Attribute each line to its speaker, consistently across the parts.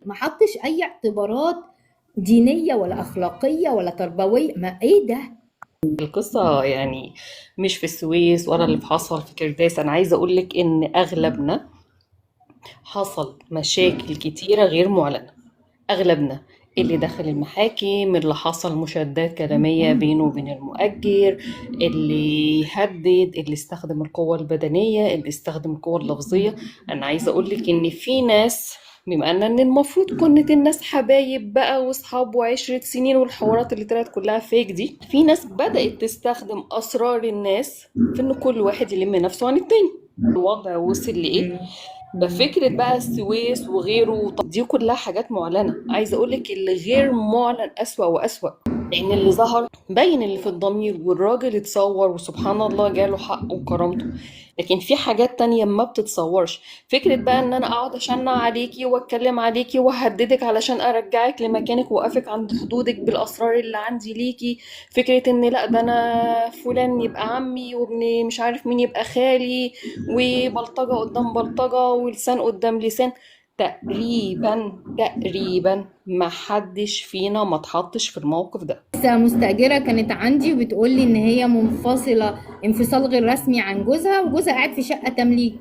Speaker 1: ما حطش اي اعتبارات دينية ولا اخلاقية ولا تربوية. ما ايه ده؟
Speaker 2: القصة يعني مش في السويس ولا اللي حصل في كرداس. أنا عايزة أقولك إن أغلبنا حصل مشاكل كتيرة غير معلنة، أغلبنا اللي دخل المحاكم، اللي حصل مشادات كلامية بينه وبين المؤجر، اللي هدد، اللي استخدم القوة البدنية، اللي استخدم القوة اللفظية. أنا عايزة أقولك إن في ناس، بما أن المفروض كنت الناس حبايب بقى وأصحاب وعشرة سنين والحوارات اللي طلعت كلها فيك دي، في ناس بدأت تستخدم أسرار الناس في إن كل واحد يلم نفسه عن التاني. الوضع وصل لإيه؟ ففكرة بقى السويس وغيره دي كلها حاجات معلنة. عايزة أقولك اللي غير معلن أسوأ وأسوأ، لأن اللي ظهر باين اللي في الضمير، والراجل اتصور وسبحان الله جاله حقه وكرامته. لكن في حاجات تانية ما بتتصورش. فكرة بقى إن أنا أقعد أشنع عليكي وأتكلم عليكي وأهددك علشان أرجعك لمكانك وأقفك عند حدودك بالأسرار اللي عندي ليكي، فكرة إن لأ ده أنا فلان يبقى عمي وابن مش عارف مين يبقى خالي، وبلطجة قدام بلطجة ولسان قدام لسان. تقريبا ما حدش فينا ما اتحطش في الموقف ده.
Speaker 1: لسه مستأجرة كانت عندي وبتقول لي إن هي منفصلة انفصال غير رسمي عن جوزها، وجوزها قاعد في شقة تمليك.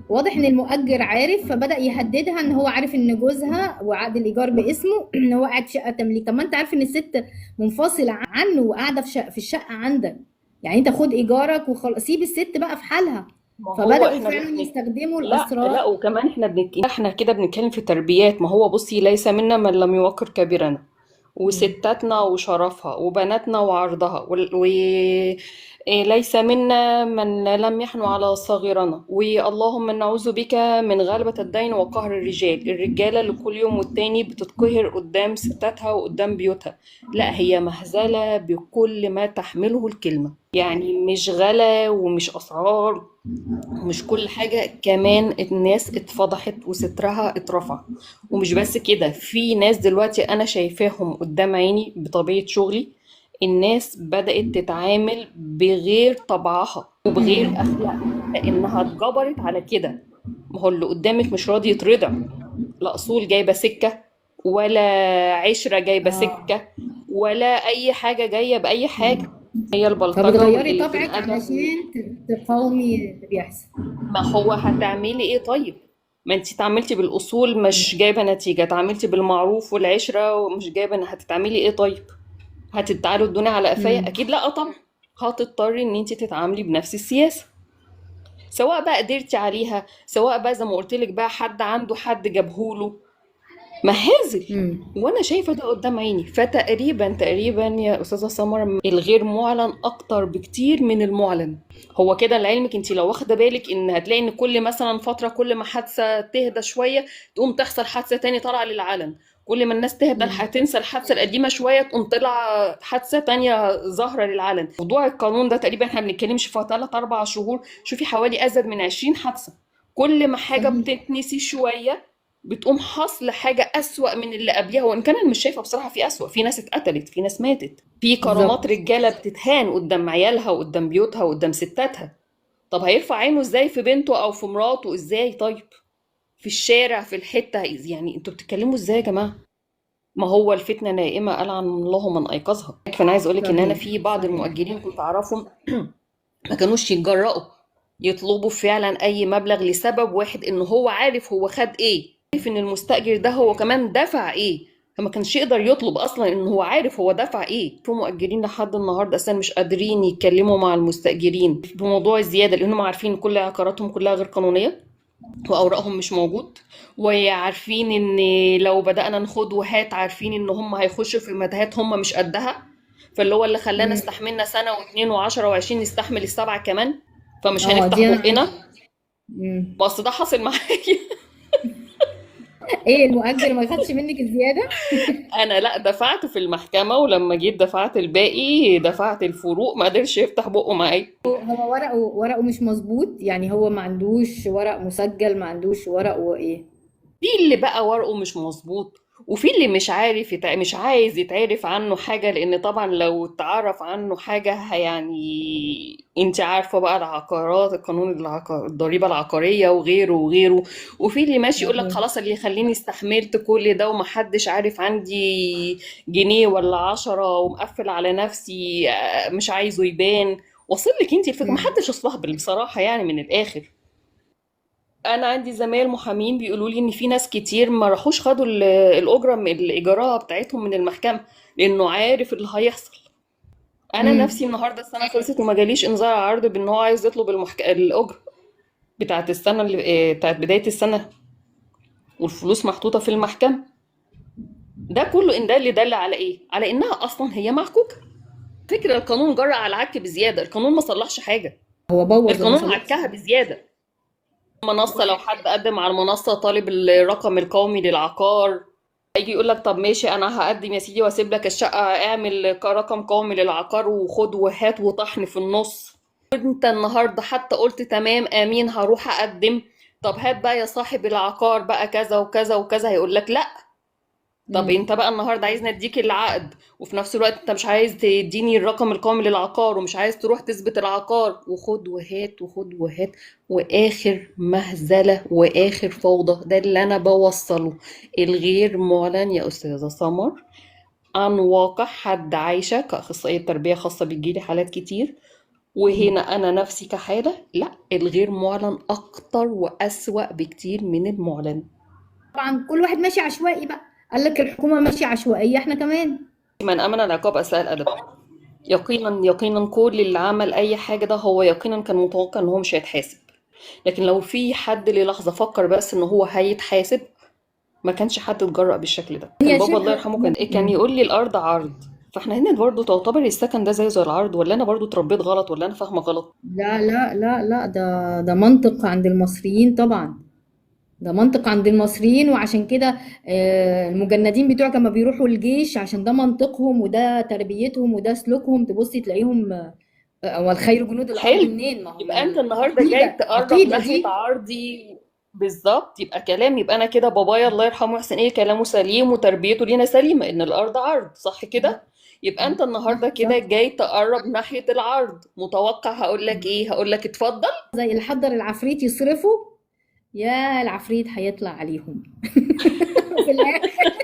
Speaker 1: واضح إن المؤجر عارف، فبدأ يهددها إن هو عارف إن جوزها وعقد الإيجار باسمه إن هو قاعد في شقة تمليك. طب ما أنت عارف إن الست منفصلة عنه وقاعدة في الشقة عندك، يعني أنت خد إيجارك وخلاص، سيب الست بقى في حالها. فبدأوا فعلا يستخدموا الأسرار.
Speaker 2: لا وكمان احنا كده بنتكلم في تربيات. ما هو بصي، ليس منا من لم يوقر كبيرنا، وستاتنا وشرفها وبناتنا وعرضها، وليس منا من لم يحن على صغيرنا، واللهم نعوذ بك من غلبة الدين وقهر الرجال. الرجالة اللي كل يوم والتاني بتتقهر قدام ستاتها وقدام بيوتها. لا، هي مهزلة بكل ما تحمله الكلمة، يعني مش غلا ومش أسعار ومش كل حاجة، كمان الناس اتفضحت وسترها اترفع. ومش بس كده، في ناس دلوقتي أنا شايفاهم قدام عيني بطبيعة شغلي، الناس بدأت تتعامل بغير طبعها وبغير أخلاقها لأنها اتجبرت على كده. ما هو اللي قدامك مش راضي يترضع، لا أصول جايبة سكة، ولا عشرة جايبة سكة، ولا أي حاجة جاية بأي حاجة. هي البلطجة
Speaker 1: فبتغيري
Speaker 2: والقلة
Speaker 1: طبعك
Speaker 2: الأدب.
Speaker 1: علشان تقاومي اللي بيحصل.
Speaker 2: ما هو هتعملي ايه طيب؟ ما انتي تعاملتي بالأصول مش جايبة نتيجة، تعاملتي بالمعروف والعشرة ومش جايبة، هتتعاملي ايه طيب؟ هتتعالوا الدنيا على قفايا؟ أكيد لا طبعا. هتضطري ان انتي تتعاملي بنفس السياسة، سواء بقى قدرتي عليها، سواء بقى زي ما قلت لك بقى حد عنده حد جابهوله مهازل. وانا شايفه ده قدام عيني. فتقريبا تقريبا يا استاذه سمر، الغير معلن اكتر بكتير من المعلن. هو كده لعلمك انت لو واخده بالك ان هتلاقي ان كل مثلا فترة، كل ما حادثه تهدى شوية تقوم تحصل حادثه تاني طالعه للعلن، كل ما الناس تهدى هتنسى الحادثة القديمة شوية تقوم طلع حادثه تانية ظاهره للعلن. موضوع القانون ده تقريبا احنا بنتكلمش في 3-4 شهور، شوفي حوالي ازيد من 20 حادثه. كل ما حاجة بتتنسي شوية بتقوم حصل حاجة أسوأ من اللي قبلها. وإن كان أنا مش شايفة بصراحة في أسوأ، في ناس اتقتلت، في ناس ماتت، في كرامات رجالة بتتهان قدام عيالها وقدام بيوتها وقدام ستاتها. طب هيرفع عينه إزاي في بنته أو في مراته؟ إزاي طيب؟ في الشارع، في الحتة، يعني أنتوا بتتكلموا إزاي يا جماعة؟ ما هو الفتنة نائمة قال عن الله من أيقظها. فأنا عايز أقولك إن أنا في بعض المؤجرين كنت أعرفهم ما كانوش يتجرأوا يطلبوا فعلا أي مبلغ لسبب واحد، إن هو عارف هو خد إيه، عارف إن المستأجر ده هو كمان دفع إيه، فما كانش يقدر يطلب أصلا إن هو عارف هو دفع إيه. في مؤجرين لحد النهاردة أصلا مش قادرين يتكلموا مع المستأجرين بموضوع الزيادة، لأنهم عارفين كل عقاراتهم كلها غير قانونية وأوراقهم مش موجود، وعارفين إن لو بدأنا نخد وهات عارفين إن هم هيخشوا في متاهات هم مش قدها. فاللي هو اللي خلانا استحملنا سنة و2 و10 و20 نستحمل ال7 كمان، فمش هنفتح بقنا. بس ده حصل معايا.
Speaker 1: ايه المؤجر ما خدش منك الزيادة؟
Speaker 2: انا لا، دفعت في المحكمة، ولما جيت دفعت الباقي، دفعت الفروق، ما قدرش يفتح بقه معايا.
Speaker 1: هو ورقة مش مظبوط، يعني هو ما عندوش ورق مسجل، ما عندوش ورق وايه؟
Speaker 2: دي اللي بقى ورقة مش مظبوط، وفي اللي مش عارف مش عايز يتعرف عنه حاجة، لأن طبعا لو اتعرف عنه حاجة يعني انت عارفة بقى العقارات، القانون الضريبة العقارية وغيره وغيره. وفي اللي ماشي يقولك خلاص اللي يخليني استحملت كل ده ومحدش عارف عندي جنيه ولا 10 ومقفل على نفسي، مش عايزه يبان. وصل لك انت الفكرة؟ محدش اصلها بصراحة يعني من الآخر. انا عندي زمايل محامين بيقولوا لي ان في ناس كتير ما راحوش خدوا الاجرة من الايجارات بتاعتهم من المحكمة، لانه عارف اللي هيحصل. انا نفسي النهارده السنة خلصت وما جاليش انذار عرض بان هو عايز يطلب الاجرة بتاعت السنة اللي بتاعت بداية السنة، والفلوس محطوطة في المحكمة. ده كله ان ده اللي دل على ايه؟ على انها اصلا هي معكوكه. فكرة القانون جرى على العك بزيادة، القانون ما صلحش حاجة،
Speaker 1: هو بوظ
Speaker 2: القانون عكها بزيادة. منصة، لو حد قدم على المنصة طالب الرقم القومي للعقار، يجي يقول لك طب ماشي انا هقدم يا سيدي واسيب لك الشقة، اعمل رقم قومي للعقار وخد وهات وطحن في النص. انت النهارده حتى قلت تمام امين هروح اقدم، طب هات بقى يا صاحب العقار بقى كذا وكذا وكذا، هيقول لك لا. طب انت بقى النهارده عايزني اديك العقد، وفي نفس الوقت انت مش عايز تديني الرقم القومي للعقار، ومش عايز تروح تثبت العقار، وخد وهات وخد وهات، واخر مهزله واخر فوضى. ده اللي انا بوصله، الغير معلن يا استاذه سمر عن واقع حد عايشه كاخصائيه تربيه خاصة، بتجيلي حالات كتير، وهنا انا نفسي كحاله، لا الغير معلن اكتر واسوأ بكتير من المعلن.
Speaker 1: طبعا كل واحد ماشي عشوائي بقى، قال لك الحكومة ماشية عشوائية، احنا كمان.
Speaker 2: من أمن العقاب أساء الأدب. يقينا يقينا كل اللي عمل أي حاجة ده هو يقينا كان متوقع إن هو مش هيتحاسب، لكن لو في حد للحظة فكر بس إن هو هيتحاسب ما كانش حد اتجرأ بالشكل ده. كان بابا الله يرحمه كان يقول لي الأرض عرض، فاحنا هنا برضه تعتبر السكن ده زي العرض، ولا أنا برضه اتربيت غلط، ولا أنا فاهمة غلط؟
Speaker 1: لا لا لا لا، ده منطق عند المصريين طبعا، ده منطق عند المصريين، وعشان كده المجندين بتوع كما بيروحوا الجيش، عشان ده منطقهم وده تربيتهم وده سلوكهم. تبصي تلاقيهم والخير جنود الارض منين؟ ما هو
Speaker 2: يبقى انت النهارده جاي تقرب ناحية عرضي بالظبط، يبقى كلام، يبقى انا كده بابايا الله يرحمه يحسن ايه كلامه سليم وتربيته لينا سليمة ان الارض عرض، صح كده؟ يبقى انت النهارده كده جاي تقرب ناحية العرض، متوقع هقول لك ايه؟ هقول لك اتفضل،
Speaker 1: زي اللي حضر العفريت يصرفه، يا العفريت هيطلع عليهم في الاخر.